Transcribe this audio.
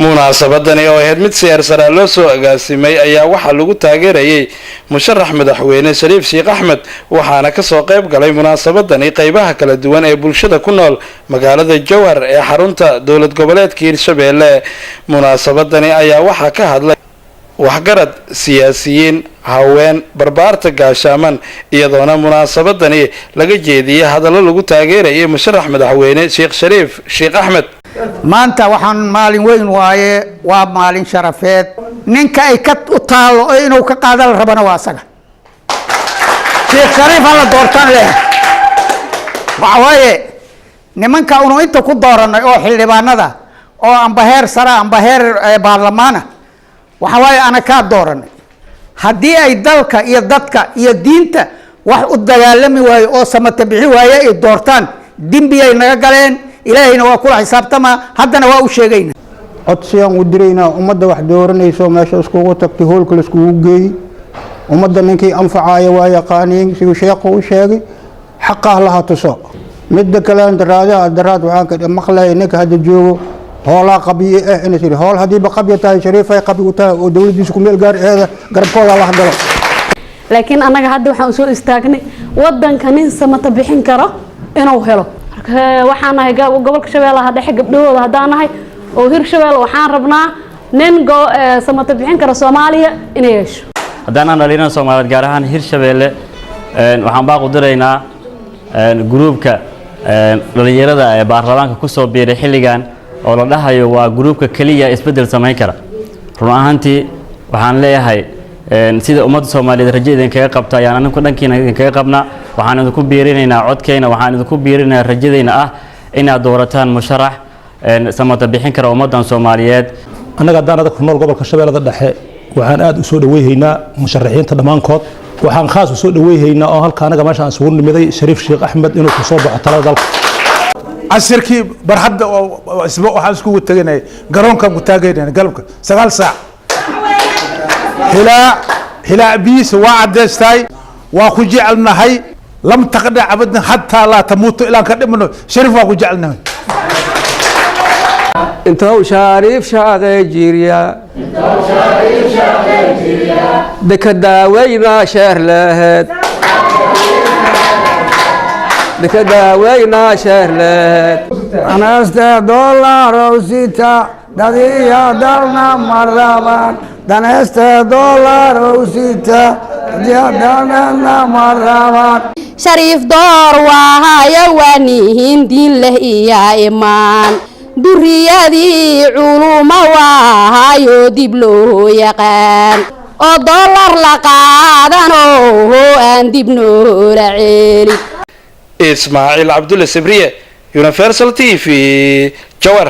Munaasabadani oo ahayd mid siyaarsaraa loo soo agaasimay ayaa waxaa lagu taageerayay musharax madaxweyne Shariif Sheekh Axmed, waxaana kasoo qayb galay munaasabadani qeybaha kala duwan ee bulshada ku nool magaalada Jowhar ee xarunta dowlad goboleedka Hirshabeelle. Munaasabadani ayaa waxaa ka hadlay waxgarad, siyaasiyiin, haween, barbaarta gaashaaman, iyadoona munaasabadani laga jeediyey hadallo lagu taageerayay musharax madaxweyne Sheekh Shariif Sheekh Axmed. Maanta waxaan maalin weyn waaye, waa maalin sharafeed. Ninka ay ka u taallo oo inuu ka qaada la rabana waa asaga. Sheekh Shariif hala doortaan leh. Waxa waaye nimanka unu inta ku dooranay oo xildhibaanada oo amba heer sara amba heer baarlamaana, waxa waaye ana kaa dooranay. Haddii ay dalka iyo dadka iyo diinta wax u dagaalami waayo oo samata bixi waaye ay doortaan, dembiyay naga galeen. Ilaahayna waa kula xisaabtamaa, haddana waa u sheegayna. Codsiyaan u diraynaa ummadda wax dooranayso meesha iskugu tagtay, hoolka laiskugu geeyey. Ummadda ninkii anfacaaya waa yaqaaniin, siduu sheekhu u sheegay, xaqah laha tuso. Midda kale, daraadaha daraad waxaan ka maqlaya ninka hadda joogo hoolaa qabye ah inay tiri hool. Haddiiba qabya tahay, Shariifay qabi u tahay oo dowladdiisa ku meel gaar eeda garabkooda la galo. Laakiin annaga hadda waxaan usoo istaagnay wadanka nin samata bixin karo inuu helo. Marka waxaan nahay gobolka Shabeellaha Dhexe gabdhahooda haddaan nahay oo Hirshabelle, waxaan rabnaa nin samata bixin kara Soomaaliya inay yeesho. Haddaan aan dhalinyarada Soomaaliyeed, gaar ahaan Hirshabeelle, waxaan baaq u diraynaa gruubka dhalinyarada ee baarlamaanka ku soo biiray xilligan oo la dhahayo waa gruubka keliya isbeddel samayn kara. Run ahaantii waxaan leeyahay, sida ummadda Soomaaliyeed rajo idinkaga qabta ayaan aninku dhankiina idinkaga qabnaa. Waxaan idinku biirinaynaa codkeyna, waxaan idinku biirinaynaa rajadeyna ah inaad doorataan musharax samata bixin kara ummaddan Soomaaliyeed. Annaga haddaan adag ku nool gobolka Shabeellada Dhexe, waxaan aad u soo dhaweyhaynaa musharaxiinta dhammaankood. Waxaan khaas u soo dhaweyhaynaa oo halka anaga meeshaan isugu nimiday Shariif Sheekh Axmed inuu ku soo baxo talada dalka. Casirkii barxadda waxaan iskugu teganay garoonkaan ku taagaynay galabka 9 saac. Hilaac hilaac biyiisa waa cadeystaay, waa ku jecelnahay. Lam taqdhac abadan xataa laa tamuuto, ilaan ka dhimano Shariif waa ku jecelnahay. Intou Shariif shaqey jirya dekadaaweyna sheer leheed, dekadaaweyna sheer leheed. Anaste dolarow sita dadiya dalna maraban, daneste dolarow sita dadiya dalna maraban. Shariif door waahayo, waanihin diin leh iya imaan, duriyadii culuma waahayo dib loo yaqaan oo dollar la qaadano aan dib noola celin. Ismaaciil Cabdulle Sabriye, Universal TV, Jawar.